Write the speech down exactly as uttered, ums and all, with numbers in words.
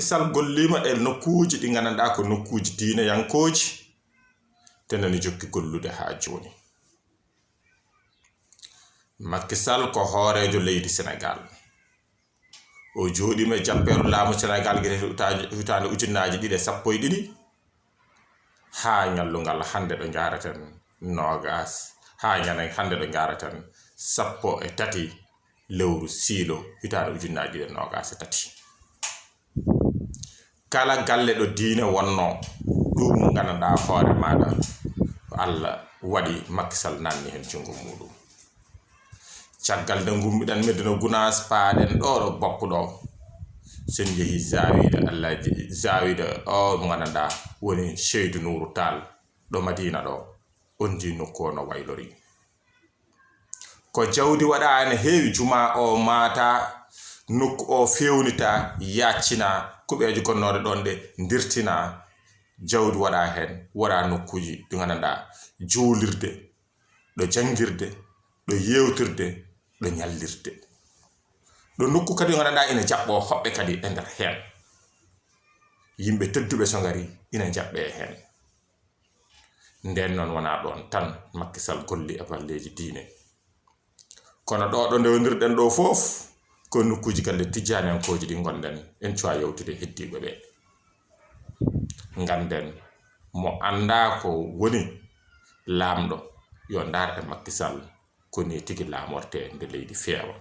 Sall golliima e nokkuuji ɗi nganndanɗaa ko nokkuuji diineyankooji, te nani jokki gollude haa jooni. Macky Sall ko hooreejo leydi Senegaal. O jooɗiima e jappeeru laamu Senegaal gila hitaande ujunnaaji ɗiɗi e sappo e ɗiɗi haa ñallungal hannde ɗo njaaraten noogaas, haa ñande hannde ɗo njaaraten sappo e tati lewru siilo hitaande ujunnaaji ɗiɗi e noogaas e tati. Kala galle ɗo diine wonnoo, ɗum nganndanɗaa hoore maaɗa, ko Allah waɗi, Macky Sall naatni heen junngo muuɗum. Caggal nde ngummiɗen Medina Gunaas, paaɗen ɗo ɗo bokku ɗo, so en njehii Zawiida Alhaji, Zawiida o mo nganndanɗaa woni Seydu Nuuru Taal ɗo Madiina ɗo, on njii nokku o no waylori. Ko jawdi waɗaa ene heewi, jumaa o maataa, nokku o feewnitaa, yaaccinaa, kuɓeeje gonnooɗe ɗoon ɗe ndirtinaa, jawdi waɗaa heen, waɗaa nokkuuji ɗi nganndanɗaa juulirde, ɗo janngirde, ɗo yeewtirde, ɗo ñallirde. Ɗo nokku kadi nganndanɗaa ina jaɓɓoo hoɓɓe kadi e nder heen. Yimɓe tedduɓe so ngari ina njaɓɓee heen. Ndeen noon wonaa ɗoon tan Macky Sall golli e balleeji diine. Kono ɗo ɗo ndewndirɗen ɗo fof ko nokkuuji galle tijjaaniyankooji ɗi ngonɗen, en cuwaa yewtude heddiiɓe ɓe. Ngannden mo anndaa ko woni laamɗo yo ndaar e Macky Sall ko nii tigi laamortee nde leydi feewa.